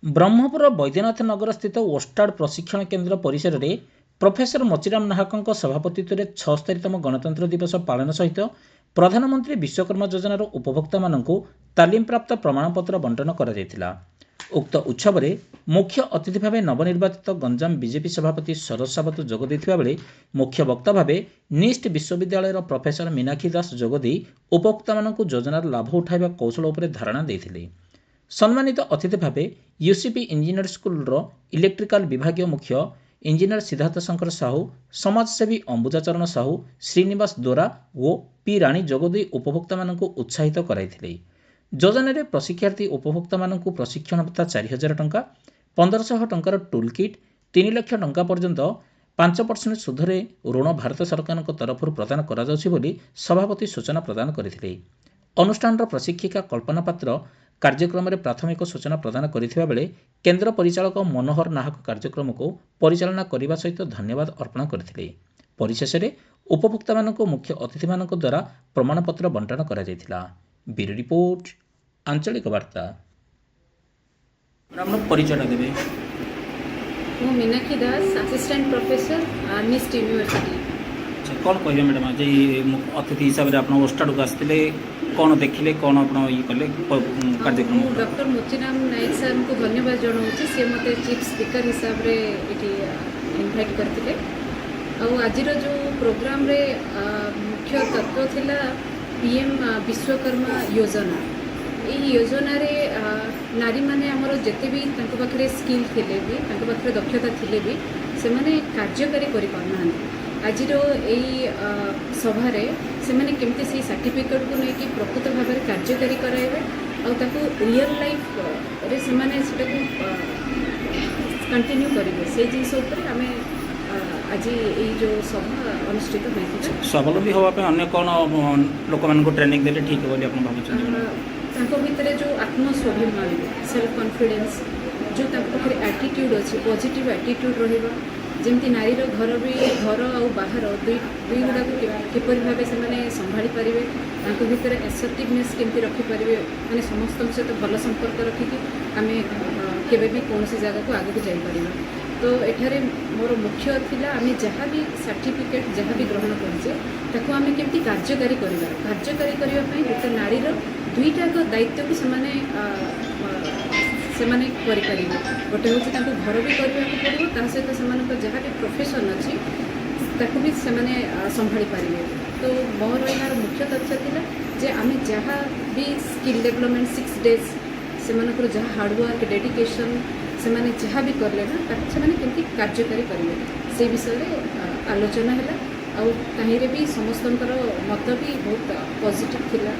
ବ୍ରହ୍ମପୁର ବୈଦ୍ୟନାଥ ନଗର ସ୍ଥିତ ଓଷ୍ଟାଡ୍ ପ୍ରଶିକ୍ଷଣ କେନ୍ଦ୍ର ପରିସରରେ ପ୍ରଫେସର ମଚିରାମ ନାହକଙ୍କ ସଭାପତିତ୍ୱରେ 76ତମ ଗଣତନ୍ତ୍ର ଦିବସ ପାଳନ ସହିତ ପ୍ରଧାନମନ୍ତ୍ରୀ ବିଶ୍ୱକର୍ମା ଯୋଜନାର ଉପଭୋକ୍ତାମାନଙ୍କୁ ତାଲିମପ୍ରାପ୍ତ ପ୍ରମାଣପତ୍ର ବଣ୍ଟନ କରାଯାଇଥିଲା। ଉକ୍ତ ଉତ୍ସବରେ ମୁଖ୍ୟ ଅତିଥି ଭାବେ ନବନିର୍ବାଚିତ ଗଞ୍ଜାମ ବିଜେପି ସଭାପତି ସରୋଜ ସାବତ ଯୋଗ ଦେଇଥିବା ବେଳେ ମୁଖ୍ୟ ବକ୍ତା ଭାବେ ନିଷ୍ଟ ବିଶ୍ୱବିଦ୍ୟାଳୟର ପ୍ରଫେସର ମୀନାକ୍ଷୀ ଦାସ ଯୋଗଦେଇ ଉପଭୋକ୍ତାମାନଙ୍କୁ ଯୋଜନାର ଲାଭ ଉଠାଇବା କୌଶଳ ଉପରେ ଧାରଣା ଦେଇଥିଲେ। ସମ୍ମାନିତ ଅତିଥି ଭାବେ ୟୁସିପି ଇଞ୍ଜିନିୟର ସ୍କୁଲର ଇଲେକ୍ଟ୍ରିକାଲ ବିଭାଗୀୟ ମୁଖ୍ୟ ଇଞ୍ଜିନିୟର ସିଦ୍ଧାର୍ଥ ଶଙ୍କର ସାହୁ, ସମାଜସେବୀ ଅମ୍ବୁଜା ଚରଣ ସାହୁ, ଶ୍ରୀନିବାସ ଦୋରା ଓ ପି ରାଣୀ ଯୋଗଦେଇ ଉପଭୋକ୍ତାମାନଙ୍କୁ ଉତ୍ସାହିତ କରାଇଥିଲେ। ଯୋଜନାରେ ପ୍ରଶିକ୍ଷାର୍ଥୀ ଉପଭୋକ୍ତାମାନଙ୍କୁ ପ୍ରଶିକ୍ଷଣ ଭତ୍ତା 4000 ଟଙ୍କା, 1500 ଟଙ୍କାର ଟୁଲ୍ କିଟ୍, 3 ଲକ୍ଷ ଟଙ୍କା ପର୍ଯ୍ୟନ୍ତ 5% ସୁଧରେ ଋଣ ଭାରତ ସରକାରଙ୍କ ତରଫରୁ ପ୍ରଦାନ କରାଯାଉଛି ବୋଲି ସଭାପତି ସୂଚନା ପ୍ରଦାନ କରିଥିଲେ। ଅନୁଷ୍ଠାନର ପ୍ରଶିକ୍ଷିକା କଳ୍ପନା ପାତ୍ର କାର୍ଯ୍ୟକ୍ରମରେ ପ୍ରାଥମିକ ସୂଚନା ପ୍ରଦାନ କରିଥିବା ବେଳେ କେନ୍ଦ୍ର ପରିଚାଳକ ମନୋହର ନାହକ କାର୍ଯ୍ୟକ୍ରମକୁ ପରିଚାଳନା କରିବା ସହିତ ଧନ୍ୟବାଦ ଅର୍ପଣ କରିଥିଲେ। ପରିଶେଷରେ ଉପଭୋକ୍ତାମାନଙ୍କୁ ମୁଖ୍ୟ ଅତିଥିମାନଙ୍କ ଦ୍ୱାରା ପ୍ରମାଣପତ୍ର ବଣ୍ଟନ କରାଯାଇଥିଲା। ବ୍ୟୁରୋ ରିପୋର୍ଟ, ଆଞ୍ଚଳିକ ବାର୍ତ୍ତା। ଆପଣ ପରିଚୟଟା ଦେବେ। ମୁଁ Meenakshi Das, assistant professor, NIST university. ଆଚ୍ଛା, କ'ଣ କହିବେ ମ୍ୟାଡ଼ାମ୍, ଆଜି ଅତିଥି ହିସାବରେ ଆପଣ ଓଷ୍ଟାଡ଼କୁ ଆସିଥିଲେ, କ'ଣ ଦେଖିଲେ, କ'ଣ ଆପଣ ଇଏ କଲେ କାର୍ଯ୍ୟକ୍ରମ? ମୁଁ ଡକ୍ଟର ମୋଚିରାମ ନାୟକ ସାର୍ଙ୍କୁ ଧନ୍ୟବାଦ ଜଣାଉଛି। ସେ ମୋତେ ଚିଫ୍ ସ୍ପିକର ହିସାବରେ ଏଠି ଇନଭାଇଟ୍ କରିଥିଲେ। ଆଉ ଆଜିର ଯେଉଁ ପ୍ରୋଗ୍ରାମରେ ମୁଖ୍ୟ ତତ୍ତ୍ୱ ଥିଲା ପିଏମ୍ ବିଶ୍ୱକର୍ମା ଯୋଜନା। ଏଇ ଯୋଜନାରେ ନାରୀମାନେ ଆମର ଯେତେ ବି ତାଙ୍କ ପାଖରେ ସ୍କିଲ୍ ଥିଲେ ବି, ତାଙ୍କ ପାଖରେ ଦକ୍ଷତା ଥିଲେ ବି ସେମାନେ କାର୍ଯ୍ୟକାରୀ କରିପାରୁନାହାନ୍ତି। ଆଜିର ଏଇ ସଭାରେ ସେମାନେ କେମିତି ସେଇ ସାର୍ଟିଫିକେଟ୍କୁ ନେଇକି ପ୍ରକୃତ ଭାବରେ କାର୍ଯ୍ୟକାରୀ କରାଇବେ ଆଉ ତାକୁ ରିଅଲ୍ ଲାଇଫ୍ରେ ସେମାନେ ସେଟାକୁ କଣ୍ଟିନ୍ୟୁ କରିବେ, ସେଇ ଜିନିଷ ଉପରେ ଆମେ ଆଜି ଏଇ ଯେଉଁ ସଭା ଅନୁଷ୍ଠିତ ହୋଇଥିଲା। ସ୍ୱାବଲମ୍ବୀ ହେବା ପାଇଁ ଅନ୍ୟ କ'ଣ ଲୋକମାନଙ୍କୁ ଟ୍ରେନିଂ ଦେଲେ ଠିକ୍ ହେବ ବୋଲି ଆପଣ ଭାବୁଛନ୍ତି? ତାଙ୍କ ଭିତରେ ଯେଉଁ ଆତ୍ମସ୍ୱାଭିମାନ, ସେଲ୍ଫ କନଫିଡେନ୍ସ, ଯେଉଁ ତାଙ୍କ ପାଖରେ ଆଟିଟ୍ୟୁଡ଼୍ ଅଛି, ପଜିଟିଭ୍ ଆଟିଟ୍ୟୁଡ଼୍ ରହିବା, ଯେମିତି ନାରୀର ଘର ବି ଘର ଆଉ ବାହାର ଦୁଇ ଦୁଇ ଗୁଡ଼ାକୁ କିପରି ଭାବେ ସେମାନେ ସମ୍ଭାଳି ପାରିବେ, ତାଙ୍କ ଭିତରେ ଆସର୍ଟିଭନେସ୍ କେମିତି ରଖିପାରିବେ, ମାନେ ସମସ୍ତଙ୍କ ସହିତ ଭଲ ସମ୍ପର୍କ ରଖିକି ଆମେ କେବେ ବି କୌଣସି ଜାଗାକୁ ଆଗକୁ ଯାଇପାରିବା। ତ ଏଠାରେ ମୋର ମୁଖ୍ୟ ଥିଲା, ଆମେ ଯାହା ବି ସାର୍ଟିଫିକେଟ୍ ଯାହା ବି ଗ୍ରହଣ କରିଛେ, ତାକୁ ଆମେ କେମିତି କାର୍ଯ୍ୟକାରୀ କରିବା। କାର୍ଯ୍ୟକାରୀ କରିବା ପାଇଁ ଗୋଟେ ନାରୀର ଦୁଇଟାକ ଦାୟିତ୍ୱକୁ ସେମାନେ ଅ, ଅ, ସେମାନେ କରିପାରିବେ। ଗୋଟେ ହେଉଛି ତାଙ୍କୁ ଘର ବି କରିବାକୁ ପଡ଼ିବ, ତା ସହିତ ସେମାନଙ୍କ ଯାହା ବି ପ୍ରଫେସନ୍ ଅଛି ତାକୁ ବି ସେମାନେ ସମ୍ଭାଳି ପାରିବେ। ତ ମୋର ଏହାର ମୁଖ୍ୟ ତଥ୍ୟ ଥିଲା ଯେ ଆମେ ଯାହା ବି ସ୍କିଲ୍ ଡେଭଲପମେଣ୍ଟ 6 ଡେଜ୍, ସେମାନଙ୍କର ଯାହା ହାର୍ଡ଼ୱାର୍କ, ଡେଡିକେସନ୍, ସେମାନେ ଯାହା ବି କଲେ ନା, ତାକୁ ସେମାନେ କେମିତି କାର୍ଯ୍ୟକାରୀ କରିବେ, ସେଇ ବିଷୟରେ ଆଲୋଚନା ହେଲା। ଆଉ କାହିଁରେ ବି ସମସ୍ତଙ୍କର ମତ ବି ବହୁତ ପଜିଟିଭ୍ ଥିଲା।